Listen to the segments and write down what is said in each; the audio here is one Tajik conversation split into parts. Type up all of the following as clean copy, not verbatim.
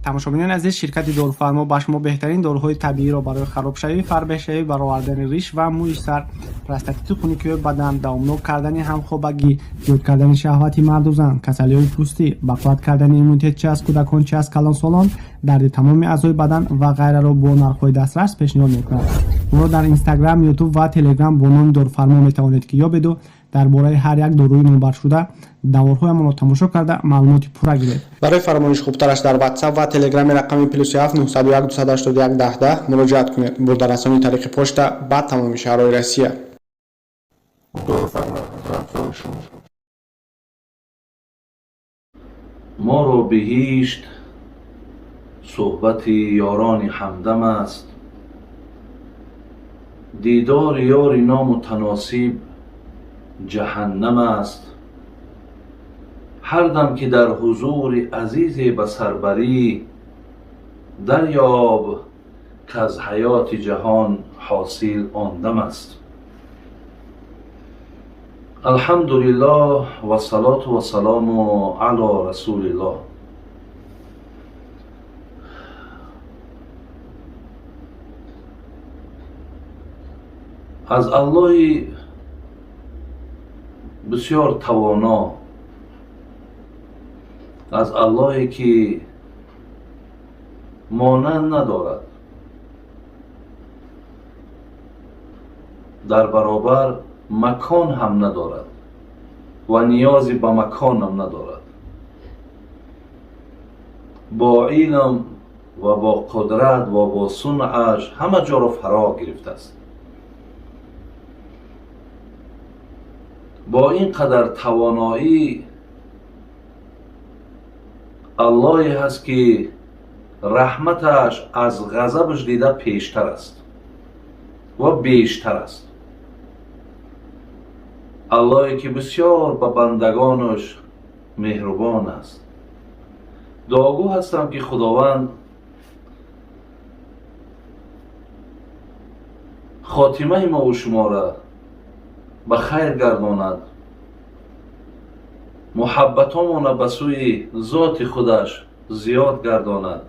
Тамошобинони азиз, ширкати Доруфармо ба шумо беҳтарин доруҳои табииро барои харобшавӣ, фарбеҳшавӣ, баровардани риш ва мӯи сар, простатиту хунукиҳои бадан, давомнок кардани ҳамхобагӣ, зиёд кардани шаҳвати марду зан, касалиҳои пӯстӣ, бақувват кардани иммунитет чи аз кӯдакон, чи аз калонсолон, дарди тамоми аъзои бадан ва ғайраро бо нархҳои дастрас пешниҳод мекунад. Моро дар Инстаграм, Ютуб ва Телеграм бо номи Доруфармо метавонед ки ёбеду дар бораи ҳар як доруи номбаршуда даворҳоямонро тамошо карда, маълумоти пурра гиред. Барои фармоиш хубтараш дар WhatsApp ва Телеграми рақами +7 901 281 10 10 муроҷиат кунед. Бурдарасонии тариқи почта ба тамоми шаҳрҳои Россия. Доруфармо, рамзҳои шумо. Моро биҳишт суҳбати ёрони ҳамдам аст, дидори ёри номутаносиб ҷаҳаннам аст. Ҳар дам ки дар ҳузури азизе ба сар барӣ, дарёб к аз ҳаёти ҷаҳон ҳосил он дам аст. Алҳамду лиллоҳ вассалоту вассалому ало расулиллоҳ. Аз Аллоҳи бисёр тавоно, аз Аллоҳе ки монанд надорад, дар баробар макон ҳам надорад ва ниёзе ба маконам надорад, бо илм ва бо қудрат ва бо сунъаш ҳама ҷоро фаро гирифтааст, бо ин қадар тавоноӣ Аллоҳе ҳаст ки раҳматаш аз ғазабаш дида пештар аст ва бештар аст. Аллоҳе ки бисёр ба бандагонаш меҳрубон аст. Дуогӯ ҳастам ки Худованд хотимаи мову шуморо ба хайр гардонад, муҳаббатомона ба сӯи зоти худаш зиёд гардонад.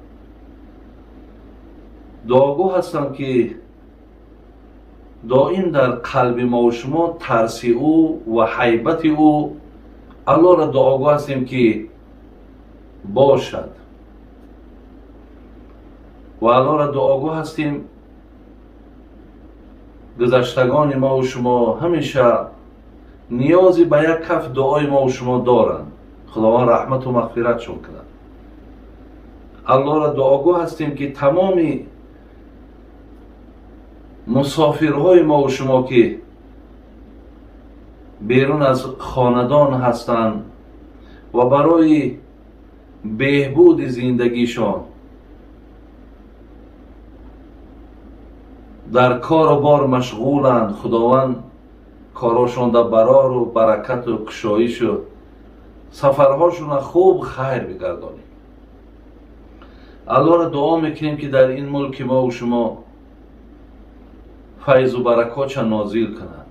Дуогӯ ҳастам ки доим дар қалби мову шумо тарси ӯ ва ҳайбати ӯ, Аллоҳро дуогӯ ҳастем ки бошад ва Аллоҳро дуогӯ ҳастем гузаштагони мову шумо ҳамеша ниёзе ба як каф дуои мову шумо доранд. Худованд раҳмату мағфиратшон кунад. Аллоҳро дуогӯ ҳастем ки тамоми мусофирҳои мову шумо ки берун аз хонадон ҳастанд ва барои беҳбуди зиндагишон дар кору бор машғуланд, Худованд корошонда барору баракату кушоишу сафарҳошона хуб хайр бигардонем. Аллоҳро дуо мекунем ки дар ин мулки мову шумо файзу баракотша нозил кунад.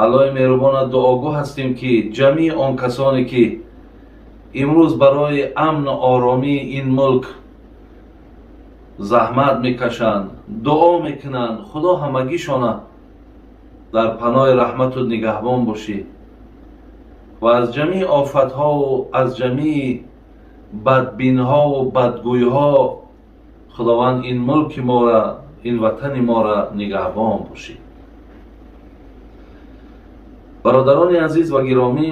Аллоҳи меҳрубона дуогӯ ҳастем ки ҷамъи он касоне ки имрӯз барои амну оромии ин мулк заҳмат мекашанд, дуо мекунанд, Худо ҳамагишона дар паноҳи раҳмату нигаҳбон бошӣ ва аз ҷамъи офатҳову аз ҷамъи бадбинҳову бадгӯйҳо Худованд ин мулки мора, ин ватани мора нигаҳбон бошӣ. Бародарони азиз ва гиромӣ,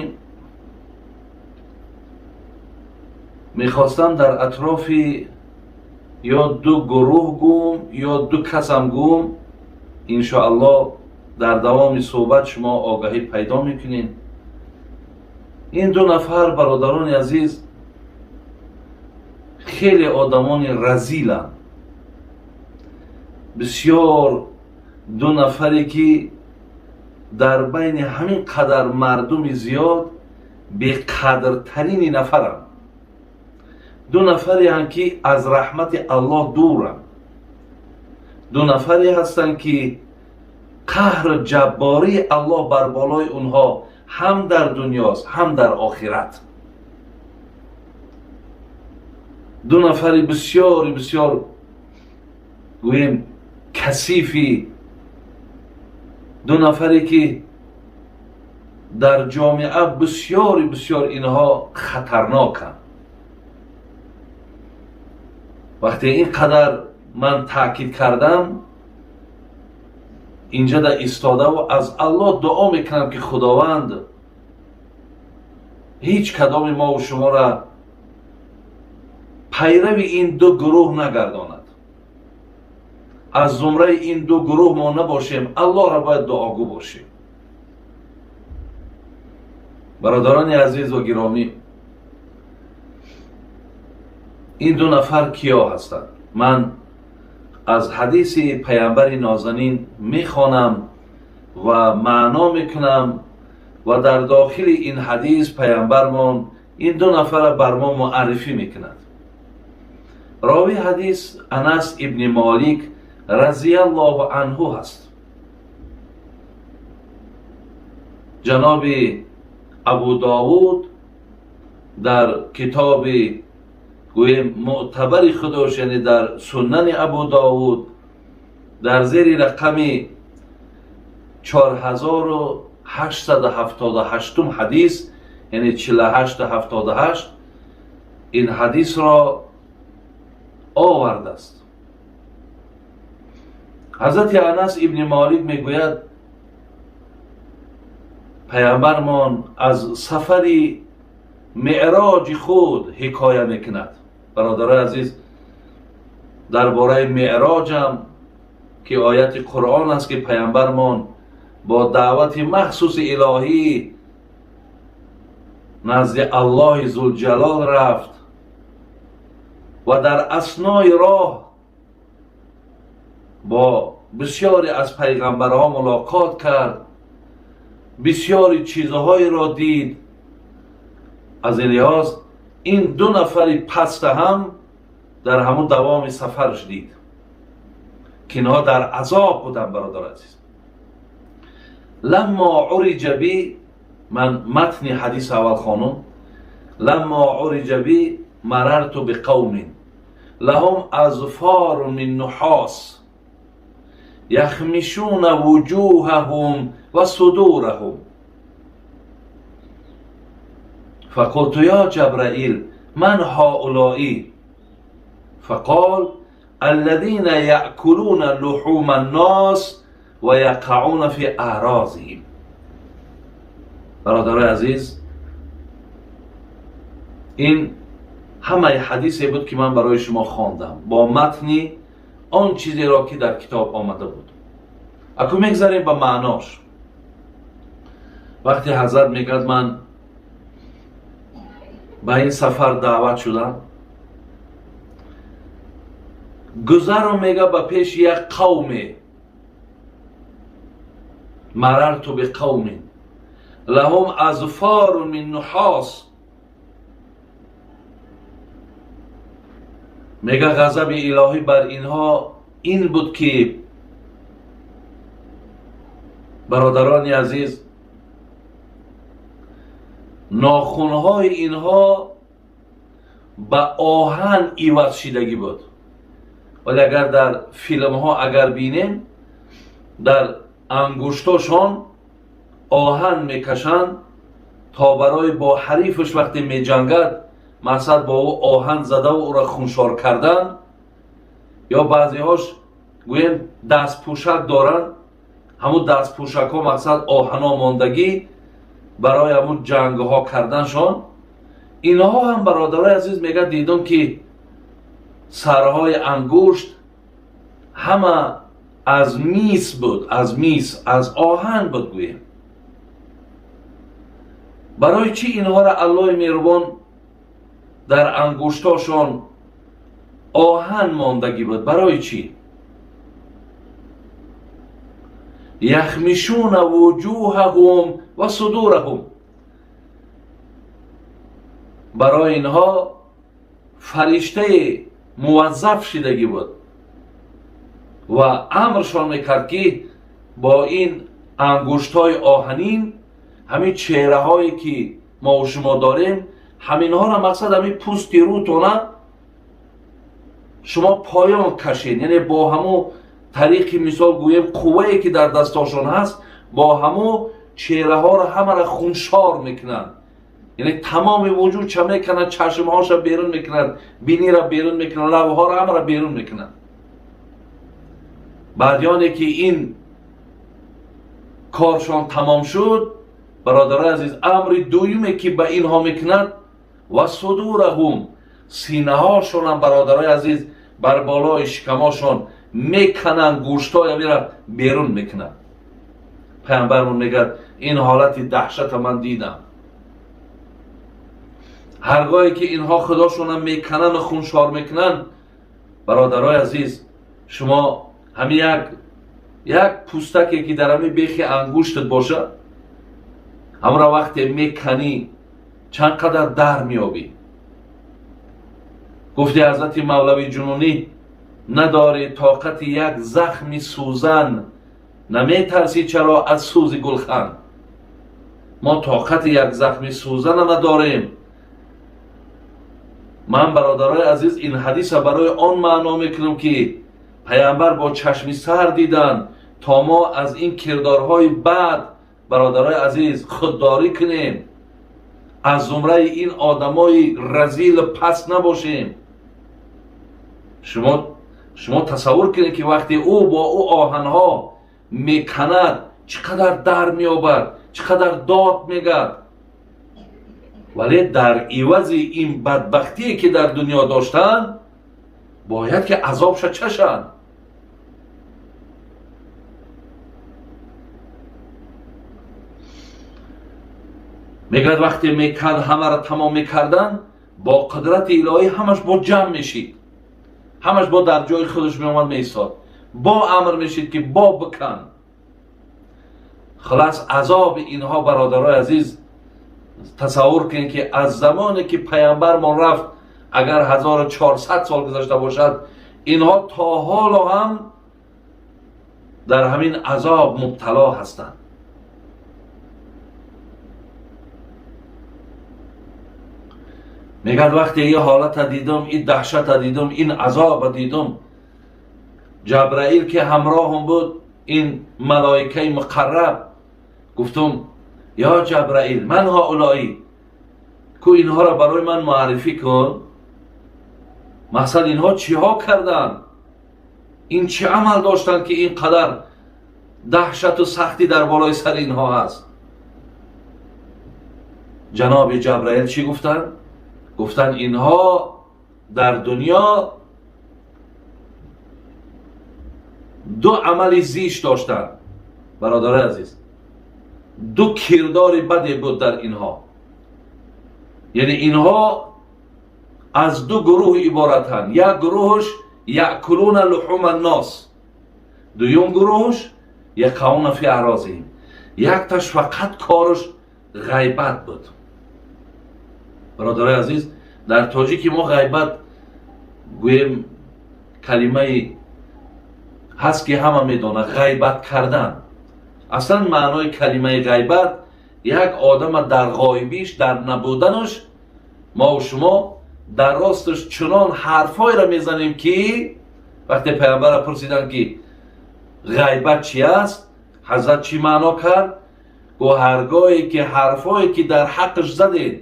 мехостам дар атрофи ё ду гурӯҳ гӯм ё ду касам гӯм. Иншоаллоҳ дар давоми суҳбат шумо огаҳӣ пайдо мекунед. Ин ду нафар, бародарони азиз, хеле одамони разиланд, бисёр ду нафаре ки дар байни ҳамин қадар мардуми зиёд беқадртарини нафаранд, ду нафареанд ки аз раҳмати Аллоҳ дуранд, ду нафаре ҳастанд ки қаҳру ҷаббории Аллоҳ бар болои онҳо ҳам дар дунёст, ҳам дар охират. Ду нафари бисёри бисёр, гӯем, касифӣ, ду нафаре ки дар ҷомеа бисёри бисёр инҳо хатарноканд. Вақте ин қадар ман таъкид кардам, инҷа да истодаву аз Аллоҳ дуо мекунам, ки Худованд ҳеҷ кадоми мову шуморо пайрави ин ду гурӯҳ нагардонад, аз зумраи ин ду гурӯҳ мо набошем. Аллоҳро бояд дуогӯ бошем. Бародарони азиз ва гиромӣ, ин ду нафар киё ҳастанд? Ман аз ҳадиси паямбари нозанин мехонам ва маъно мекунам ва дар дохили ин ҳадис паямбармон ин ду нафарро бар мо муаррифӣ мекунад. Ровии ҳадис Анас ибни Молик разияллоҳу анҳу ҳаст. Ҷаноби Абу Довуд дар китоби, гӯем, мӯътабари худош, яъне дар Сунани Абу Довуд, дар зери рақами 4878 ҳадис, яъне 4878, ин ҳадисро овардааст. Ҳазрати Анас ибни Молик мегӯяд: паямбармон аз сафари меъроҷи худ ҳикоя мекунад. Бародарои азиз, дар бораи меъроҷам, ки ояти Қуръон аст, ки паямбармон бо даъвати махсуси илоҳӣ назди Аллоҳи Зулҷалол рафт ва дар аснои роҳ бо бисёре аз пайғамбарҳо мулоқот кард, бисёри чизҳоеро дид. Аз ин лиҳоз ин ду нафари паста ҳам дар ҳамун давоми сафараш дид, ки инҳо дар азоб буданд. Бародар азиз, ламмо уриҷа би, ман матни ҳадис аввал хонум. Ламмо уриҷа би марарту биқавмин лаҳум азфору мин нуҳос яхмишуна вуҷуҳаҳум ва судураҳум. Фақулту ё Ҷабраил, ман ҳаулои? Фақол: аллазина яъкулуна луҳума ннос ва яқаъуна фи аърозиҳим. Бародарои азиз, ин ҳамаи ҳадисе буд, ки ман барои шумо хондам бо матни он чизеро, ки дар китоб омада буд. Аку мегзарем ба маънош. Вақте ҳазрат мегӯяд: ман ба ин сафар даъват шудам, гузарро, мега, ба пеши як қавме, марарту биқавмин лаҳум азфору мин нуҳос, мега, ғазаби илоҳӣ бар инҳо ин буд, ки, бародарони азиз, нохунҳои инҳо ба оҳан иваз шидагӣ буд. Вале агар дар филмҳо агар бинем, дар ангуштошон оҳан мекашанд, то барои бо ҳарифаш вақте меҷангад, мақсад бо ӯ оҳан задаву ӯро хуншор кардан, ё баъзеҳош, гӯем, дастпӯшак доранд, ҳамун дастпӯшакҳо, мақсад, оҳано мондагӣ барои ҳамун ҷангҳо карданшон. Инҳо ҳам, бародарои азиз, мега, дидум, ки сарҳои ангушт ҳама аз мис буд, аз мис, аз оҳан буд, гӯем. Барои чӣ инҳоро Аллоҳи меҳрубон дар ангуштошон оҳан мондагӣ буд? Барои чӣ? Яхмишуна вуҷуҳаҳум ва судураҳум. Барои инҳо фариштаи муваззаф шидагӣ буд ва амршон мекард, ки бо ин ангуштҳои оҳанин ҳамин чеҳраҳое, ки мо шумо дорем, ҳаминҳоро, мақсад, ҳамин пӯсти рӯтона. Шумо поён кашед, яъне бо ҳамун тариқи, мисол гӯем, қуввае ки дар дастошон ҳаст, бо ҳамун чеҳраҳоро ҳамаро хуншор мекунанд. Яъне тамоми вуҷудша мекунанд, чашмҳоша берун мекунанд, бинира берун мекунанд, лабҳоро ҳамаро берун мекунанд. Баъд ёне ки ин коршон тамом шуд, бародарои азиз, амри дуюме ки ба инҳо мекунад, ва судураҳум, синаҳошонам, бародарои азиз, бар болои шикамошон мекананд, гӯштҳоя мера берун мекунанд. Паямбармон мегӯяд, ин ҳолати даҳшата ман дидам. Ҳаргоҳе ки инҳо худошонам мекананд ва хуншор мекунанд, бародарои азиз, шумо ҳамин як пӯстаке ки дар ҳамин бехи ангуштат бошад, ҳамро вақте меканӣ, чанд қадар дар меёбӣ. Гуфти ҳазрати Мавлави Ҷунунӣ: надорӣ тоқати як захми сӯзан, наметарсӣ чаро аз сӯзи гулхан. Мо тоқати як захми сӯзана надорем. Ман, бародарои азиз, ин ҳадиса барои он маъно мекунам, ки паямбар бо чашми сар диданд, то мо аз ин кирдорҳои бад, бародарои азиз, худдорӣ кунем, аз зумраи ин одамои разил паст набошем. Шумо тасаввур кунед, ки вақте ӯ бо ӯ оҳанҳо меканад, чӣ қадар дар меёбад, чӣ қадар дод мегад. Вале дар ивази ин бадбахтие ки дар дунё доштанд, бояд ки азобша чашанд. Мегӯяд, вақте мекард, ҳамаро тамом мекарданд, бо қудрати илоҳӣ ҳамаш бо ҷамъ мешид, ҳамаш бо дар ҷои худаш меомад, меистод, бо амр мешид, ки бо бикан. Хулас, азоби инҳо, бародарои азиз, тасаввур кунед, ки аз замоне ки паямбармон рафт, агар 1400 сол гузашта бошад, инҳо то ҳоло ҳам дар ҳамин азоб мубтало ҳастанд. Мегӯяд, вақте ин ҳолата дидум, ин даҳшата дидум, ин азоба дидум, Ҷабраил ки ҳамроҳам буд, ин малоикаи муқарраб, гуфтум: ё Ҷабраил, ман ҳаулоӣ, ку инҳоро барои ман муаррифӣ кун. Мақсад, инҳо чиҳо карданд, ин чӣ амал доштанд, ки ин қадар даҳшату сахтӣ дар болои сари инҳо ҳаст? Ҷаноби Ҷабраил чӣ гуфтанд? Гуфтанд, инҳо дар дунё ду амали зишт доштанд. Бародарои азиз, ду кирдори баде буд дар инҳо, яъне инҳо аз ду гурӯҳ иборатанд. Як гурӯҳш яъкулуна луҳума ннос, дуюм гурӯҳш яқауна фи аърозиҳим. Якташ фақат корш ғайбат буд. Бародарои азиз, дар тоҷики мо ғайбат гӯем калимаи ҳаст, ки ҳама медонад. Ғайбат кардан, аслан маънои калимаи ғайбат, як одама дар ғоибиш, дар набуданаш, мову шумо дар росташ чунон ҳарфҳоеро мезанем, ки вақте паямбарро пурсиданд, ки ғайбат чи аст, ҳазрат чӣ маъно кард? Гӯ, ҳаргоҳе ки ҳарфҳое ки дар ҳаққаш задед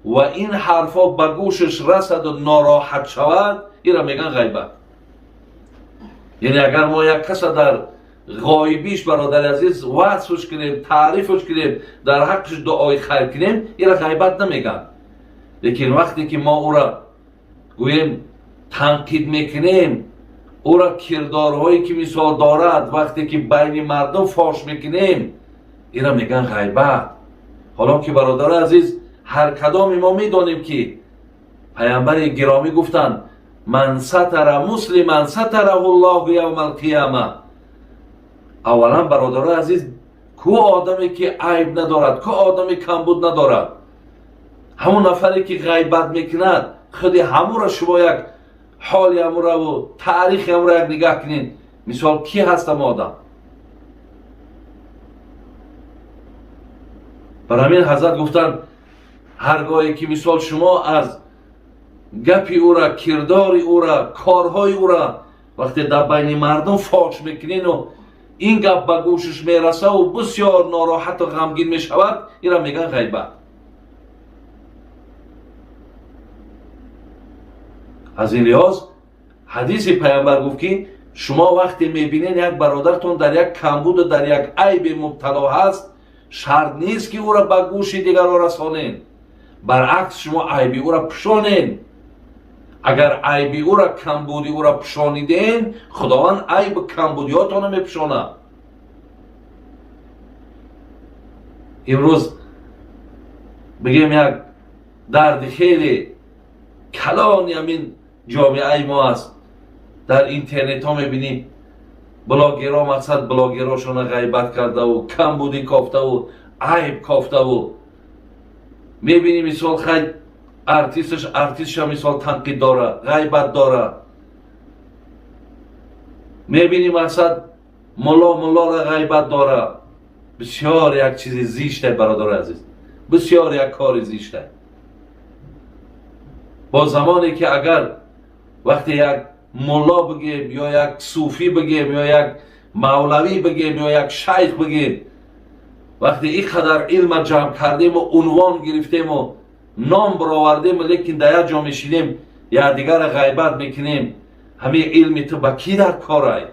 ва ин ҳарфҳо ба гӯшаш расаду нороҳат шавад, инро мегӯянд ғайбат. Яъне агар мо як каса дар ғоибиш, бародари азиз, васфш кунем, таърифш кунем, дар ҳаққаш дуои хайр кунем, инро ғайбат намегӯянд. Лекин вақте ки мо ӯро гӯем танқид мекунем, ӯро кирдорҳое ки мисол дорад, вақте ки байни мардум фош мекунем, инро мегӯянд ғайбат. Ҳоло ки, бародари азиз, ҳар кадоми мо медонем, ки паямбари гиромӣ гуфтанд: ман сатара муслиман сатараҳу ллоҳу явма алқияма. Аввалан, бародарои азиз, ку одаме ки айб надорад, ку одаме камбуд надорад? Ҳамон нафаре ки ғайбат мекунад, худи ҳамуро шумо як ҳоли ҳамураву таърихи ҳамуро як нигаҳ кунед. Мисол, кӣ ҳаст ҳамон одам? Бар ҳамин ҳазрат гуфтанд, ҳаргоҳе ки мисол шумо аз Гапи ӯра, кирдори ӯра, корҳои ӯра вақте дар байни мардум фош мекунену ин гап ба гӯшаш мерасаву бисёр нороҳату ғамгин мешавад, инра мегӯянд ғайбат. Аз ин лиҳоз ҳадиси пайғамбар гуфт, ки шумо вақте мебинед як бародартон дар як камбуду дар як айбе мубтало ҳаст, шарт нест, ки ӯра ба гӯши дигарро расонед. Баръакс, шумо айби ӯра пӯшонед. Агар айби ӯра, камбуди ӯра пӯшониден, Худованд айбу камбудиётонро мепӯшонад. Имрӯз бигем, як дарди хеле калони ҳамин ҷомеаи мо аст. Дар интернетҳо мебинӣ, блогерҳо, мақсад, блогерҳошона ғайбат кардаву камбудӣ кофтаву айб кофтаву мебинӣ. Мисол, хай, артисташ, артистша, мисол, танқид дора, ғайбат дора. Мебинӣ, мақсад, мулло муллора ғайбат дора. Бисёр як чизи зиште, бародари азиз, бисёр як кори зиште. Бо замоне ки агар вақте як мулло бигем ё як суфӣ бигем ё як мавлавӣ бигем ё як шайх бигем, вақте ин қадар илма ҷамъ кардему, унвон гирифтему, ном баровардему, лекин дар як ҷо мешинем, якдигарро ғайбат мекунем, ҳамин илми ту ба кӣ дар корай?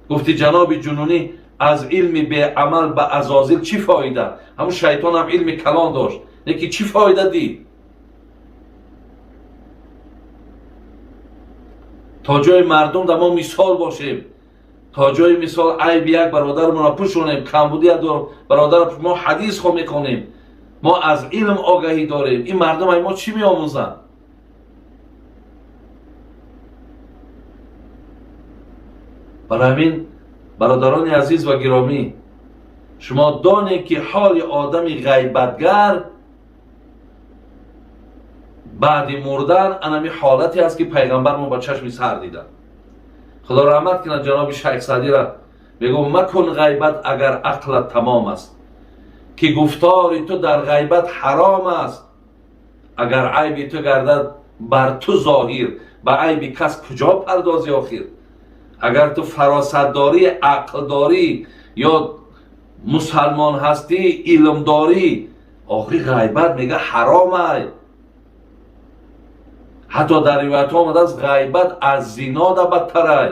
Гуфти ҷаноби Ҷунунӣ: аз илми беамал ба азозил чӣ фоида? Ҳамун шайтонам илми калон дошт, лекин чӣ фоида дид? То ҷои мардум да мо мисол бошем, то ҷои, мисол, айби як бародармонро пӯшонем, камбуди як бародар. Мо ҳадис хо мехонем, мо аз илм огаҳӣ дорем. Ин мардум ай мо чӣ меомӯзанд? Барои ҳамин, бародарони азиз ва гиромӣ, шумо донед, ки ҳоли одами ғайбатгар баъди мурдан анами ҳолате аст, ки пайғамбар мо ба чашми сар диданд. Худо раҳмат кунад ҷаноби Шайх Саъдира, мегӯ: макун ғайбат, агар ақлат тамом аст, ки гуфтори ту дар ғайбат ҳаром аст. Агар айби ту гардад бар ту зоҳир, ба айби кас куҷо пардозӣ охир? Агар ту фаросатдорӣ, ақлдорӣ ё мусалмон ҳастӣ, илмдорӣ, охири ғайбат, мега, ҳаромай. Ҳатто дар ривоятҳо омадааст, ғайбат аз зино да бадтарай.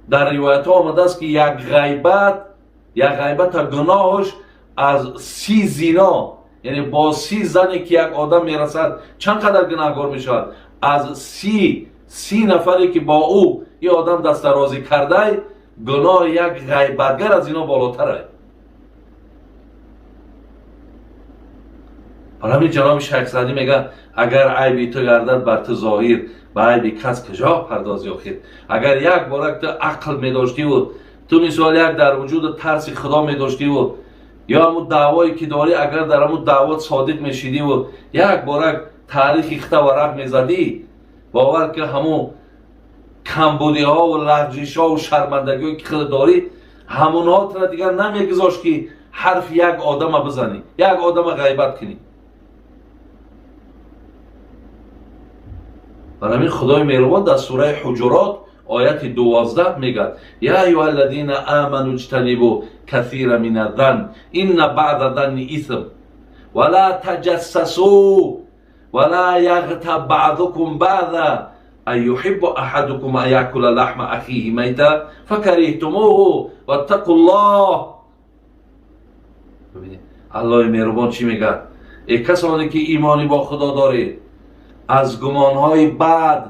Дар ривоятҳо омадааст, ки як ғайбат, як ғайбата гуноҳаш аз 30 зино, яъне бо 30 зане ки як одам мерасад, чанд қадар гунаҳгор мешавад, аз 30 нафаре ки бо ӯ ин одам дастдарозӣ кардай, гуноҳи як ғайбатгар аз ино болотарай. Барои ҳамин ҷаноби Шайх Саъдӣ мегӯяд: агар айби ту гардад бар ту зоҳир, ба айби кас куҷо пардозӣ охир? Агар як борак ту ақл медоштиву ту, мисол, як дар вуҷуду тарси Худо медоштиву ё ҳамун даъвое ки дорӣ, агар дар ҳамун даъвот содиқ мешидиву як борак таърихи хита варақ мезадӣ, бовар ки ҳамун камбудиҳову лағжишҳову шармандагиҳое ки худ дорӣ, ҳамунҳо тура дигар намегузошт, ки ҳарфи як одама бизанӣ, як одама ғайбат кунӣ. Барои ҳамин Худои меҳрубон дар сураи Ҳуҷурот, ояти 12 мегӯяд: я аюҳа аллазина аману иҷтанибу касира мин аззан, инна баъда занни исм, ва ла таҷассасу, ва ла яғтаб баъзукум баъза, ан юҳиббу аҳадукум ан яъкула лаҳма ахиҳи майта факариҳтумуҳу, ваттақу ллоҳ. Аллоҳи меҳрубон чӣ мегӯяд? Э касоне ки имони бо Худо доред, аз гумонҳои бад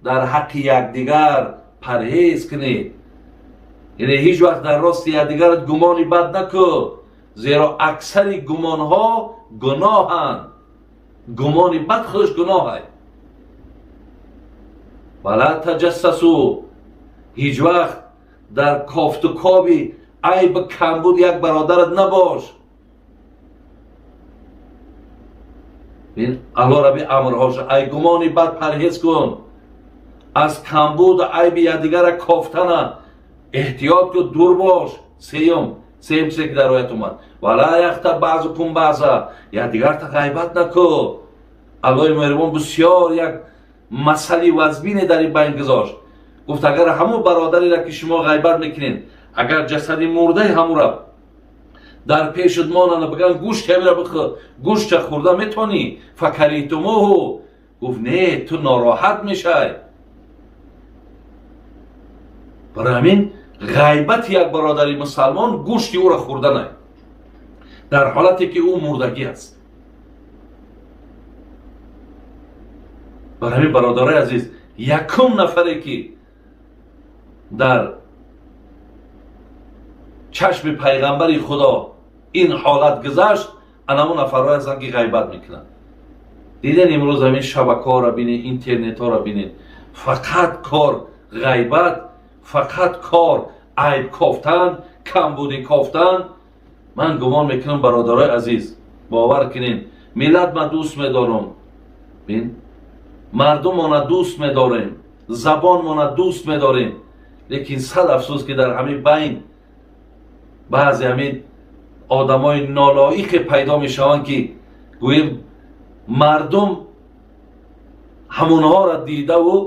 дар ҳаққи якдигар парҳез кунед. Яъне ҳеҷ вақт дар рости якдигарат гумони бад накун, зеро аксари гумонҳо гуноҳанд. Гумони бад худаш гуноҳай. Вала таҷассасу, ҳеҷ вақт дар кофту коби айб камбуд як бародарат набош. Алло раби амрҳоша: ай гумони бад парҳез кун, аз камбуду айби якдигара кофтана эҳтиёт кун, дур бош. Сеюм чизе ки дар оят омад: вала яғтаб баъзукум баъза, якдигарта ғайбат накун. Аллоҳи меҳрубон бисёр як масъали вазбине дар ин байн гузошт. Гуфт, агар ҳамун бародареро ки шумо ғайбат мекунед, агар ҷасади мурдаи ҳамура дар пешат монанд, бигӯянд гӯшти ҳамира бихӯр, гӯшта хӯрда метавонӣ? Факаритумуҳу. Гуфт не, ту нороҳат мешай. Барои ҳамин ғайбати як бародари мусалмон гӯшти ӯро хӯрданай, дар ҳолате ки ӯ мурдагӣ аст. Барои ҳамин бародарои азиз, якум нафаре ки дар чашми пайғамбари Худо ин ҳолат гузашт, анамун нафарҳое ҳастанд ки ғайбат мекунанд. Диден имрӯз ҳамин шабакаҳоро бинед, интернетҳоро бинед, фақат кор ғайбат, фақат кор айб кофтан, камбудӣ кофтан. Ман гумон мекунам, бародарои азиз, бовар кунед, миллат ман дӯст медорам, бин, мардумона дӯст медорем, забонмона дӯст медорем, лекин сад афсӯс ки дар ҳамин байн баъзе ҳамин одамои нолоиқе пайдо мешаванд ки гӯем мардум ҳамонҳоро дидаву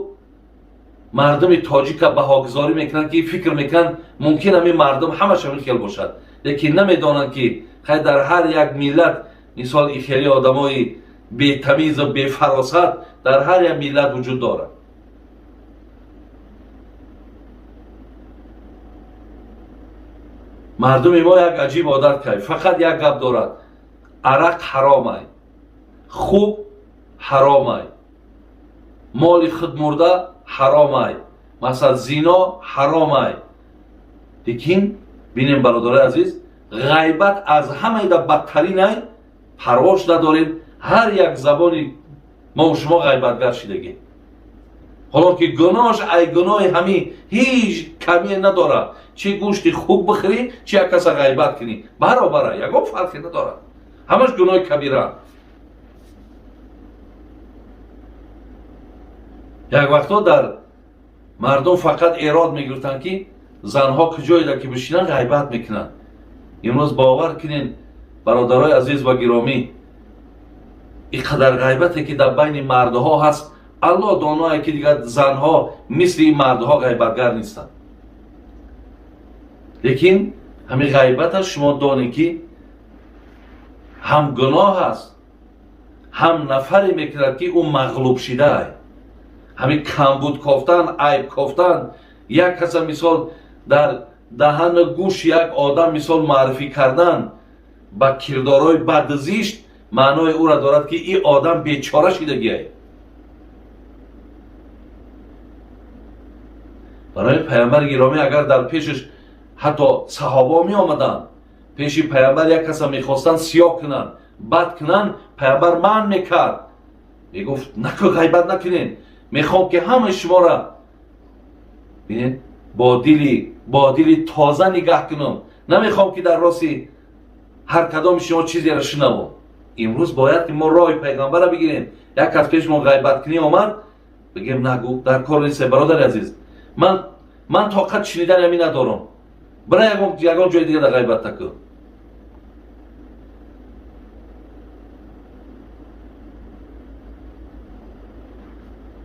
мардуми тоҷика баҳогузорӣ мекунанд, ки фикр мекунанд мумкин ҳамин мардум ҳамаш ҳамин хел бошад, лекин намедонанд ки хай дар ҳар як миллат мисол и хели одамои бетамизу бефаросат дар ҳар як миллат вуҷуд дорад. Мардуми мо як аҷиб одат кард, фақат як гап дорад: арақ ҳаромай, хуб ҳаромай, моли худ мурда ҳаромай, масалан зино ҳаромай. Лекин бинем, бародарои азиз, ғайбат аз ҳамаида бадтаринай, парвош надорем. Ҳар як забони мо шумо ғайбатгар шидагӣ, ҳоло ки гуноҳш ай гуноҳи ҳамин ҳеҷ камие надорад. Чӣ гӯшти хук бихӯрӣ, чӣ як каса ғайбат кунӣ, баробара, ягон фарқе надорад, ҳамаш гуноҳи кабира. Як вақтҳо дар мардум фақат эрод мегирифтанд ки занҳо куҷоеда ки бишинанд ғайбат мекунанд. Имрӯз бовар кунед, бародарои азиз ва гиромӣ, ин қадар ғайбате ки дар байни мардҳо ҳаст, Аллоҳ доное ки дигар занҳо мисли ин мардҳо ғайбатгар нестанд. Лекин ҳамин ғайбата шумо донед ки ҳам гуноҳ аст, ҳам нафаре мекунад ки ӯ мағлуб шидаай. Ҳамин камбуд кофтан, айб кофтан, як каса мисол дар даҳану гӯши як одам мисол муаррифӣ кардан ба кирдорҳои баду зишт, маънои ӯра дорад ки ин одам бечора шидагиай. Барои пайғамбари гиромӣ агар дар пешаш ҳатто саҳобаҳо меомаданд, пеши пайғамбар як каса мехостанд сиёҳ кунанд, бад кунанд, пайғамбар манъ мекард, мегуфт наку, ғайбат накунед, мехоҳам ки ҳамаи шуморо бинед бо дили тоза нигаҳ кунам, намехоҳам ки дар рости ҳар кадоми шумо чизеро шунавам. Имрӯз бояд ки мо роҳи пайғамбарро бигирем. Як кас пеш мо ғайбаткунӣ омад, бигем нагӯ, дар кор нест, бародари азиз, ман тоқат шунидани ҳамин надорам, бира ягон ҷои дига дар ғайбат накун.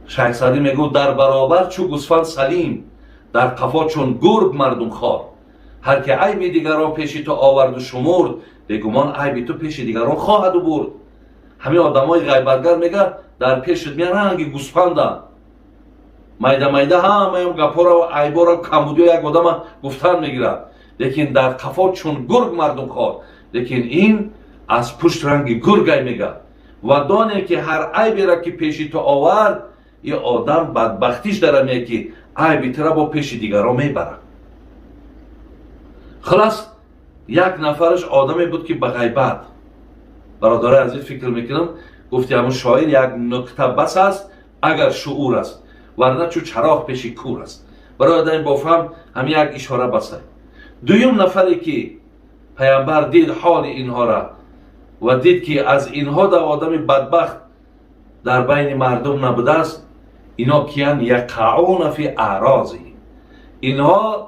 Шайх Саъдӣ мегӯфт дар баробар чу гусфанд салим, дар қафо чун гург мардумхор. Ҳар ки айби дигарон пеши ту оварду шумурд, бегумон айби ту пеши дигарон хоҳаду бурд. Ҳамин одамои ғайбатгар мега дар пешат мея ранги гусфанда, майда майда ҳамаям гапҳоро, айборо, камбудиё як одама гуфтан мегирад, лекин дар қафо чун гург мардумхор. Лекин ин аз пушт ранги гургай мега. Ва донем ки ҳар айберо ки пеши ту овард, ин одам бадбахтиш дарамея ки айби тура бо пеши дигарон мебарад. Хулас, як нафараш одаме буд ки ба ғайбат, бародарои азиз, фикр мекунам гуфти ҳамун шоир як нукта бас аст агар шуур аст, варна чу чароғ пеши кур аст. Барои одами бофаҳм ҳамин як ишора басай. Дуюм нафаре ки пайғамбар дид ҳоли инҳора ва дид ки аз инҳо дар одами бадбахт дар байни мардум набудааст, ино киян? Яқауна фи аърозиҳим. Инҳо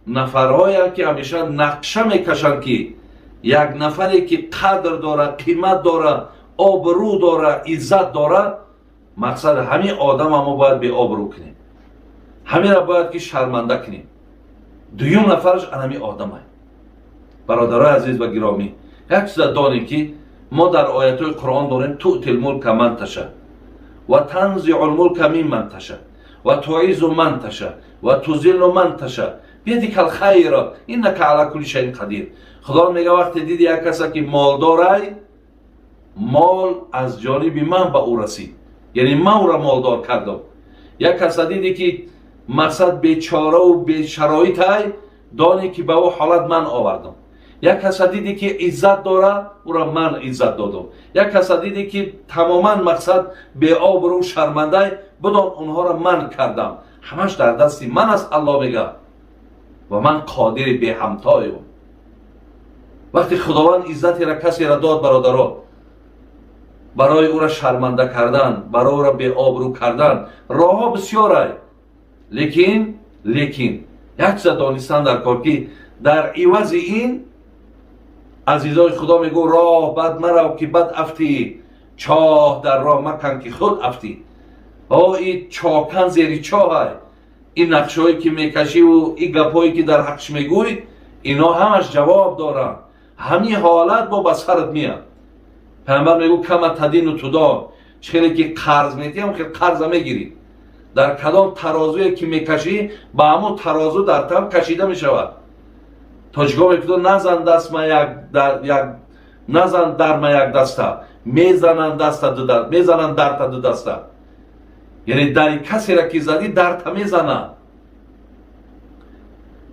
нафарҳоянд ки ҳамеша нақша мекашанд ки як нафаре ки қадр дора, қимат дора, Обрӯ дора, иззат дора. Мақсад, ҳамин одама мо бояд беобрӯ кунем, ҳаминро бояд ки шарманда кунем. Дуюм нафараш анами одамай. Бародарои азиз ва гиромӣ, як чиза донем, ки мо дар оятҳои Қуръон дорем: تؤتي الملك من تشاء وتنزع الملك ممن تشاء وتعز من تشاء وتذل من تشاء بيدك الخير إنك على كل شيء قدير. Худо мега: вақте диди як каса ки молдорай, мол аз ҷониби ман ба ӯ расид, яъне ман ӯра молдор кардам. Як каса диди ки мақсад бечораву бешароитай, доне ки ба ӯ ҳолат ман овардам. Як каса диди ки иззат дора, ӯра ман иззат додам. Як каса диди ки тамоман мақсад беобрӯ, шармандай, бидон, онҳоро ман кардам. Ҳамаш дар дасти ман аст, Аллоҳ мега, ва ман қодири беҳамтоем. Вақте Худованд иззатеро касеро дод, бародаро, барои ӯра шарманда кардан, барои ӯра беобрӯ кардан роҳҳо бисёрай. Лекин як чиза донистан дар кор, ки дар ивази ин, азизои Худо, мегӯ: роҳ бад марав, ки бад афтӣ, чоҳ дар роҳ макан, ки худ афтӣ. О, и чоҳкан зери чоҳай. Ин нақшҳое ки мекашиву ин гапҳое ки дар ҳақш мегӯй, ино ҳамаш ҷавоб доранд. Ҳамин ҳолат бо ба сарат меяд. Пайғамбар мегӯ: كما تدين تدان. Чӣ хеле ки қарз метиҳам, хел қарза мегирӣ. Дар кадом тарозуе ки мекашӣ, ба ҳамон тарозу дар там кашида мешавад. Тоҷикҳо мегӯянд: назан дастма як, назан дарма як даста, мезананд даста, мезананд дарта ду даста. Яъне дари касеро ки задӣ, дарта мезанад.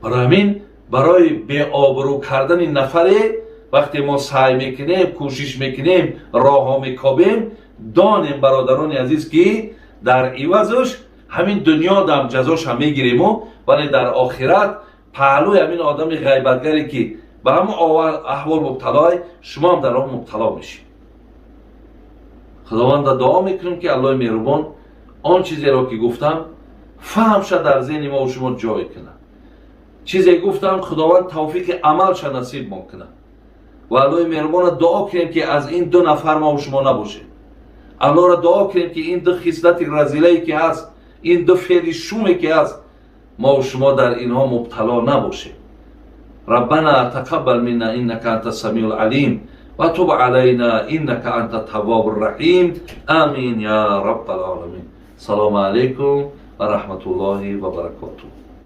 Барои ҳамин, барои беобрӯ кардани нафаре вақте мо саъй мекунем, кӯшиш мекунем, роҳҳо мекобем, донем, бародарони азиз, ки дар ивазаш ҳамин дунё дам ҷазоша мегириму, вале дар охират паҳлӯи ҳамин одами ғайбатгаре, ки ба ҳамон аҳвол мубталой, шумоам дар он мубтало мешед. Худованда дуо мекунем, ки Аллоҳи меҳрубон он чизеро ки гуфтам, фаҳмша дар зеҳни мо шумо ҷой кунад. Чизе гуфтам, Худованд тавфиқи амалша насибмон кунад. Ва Аллоҳи меҳрубона дуо кунем, ки аз ин ду нафар мо шумо набошем. Аллоҳро дуо кунем, ки ин ду хислати разилае ки ҳаст, ин ду феъли шуме ки ҳаст, мо шумо дар инҳо мубтало набошем. ربنا تقبل منا إنك أنت السميع العليم وتب علينا إنك أنت التواب الرحيم. آمين يا رب العالمين. السلام عليكم ورحمة الله وبركاته.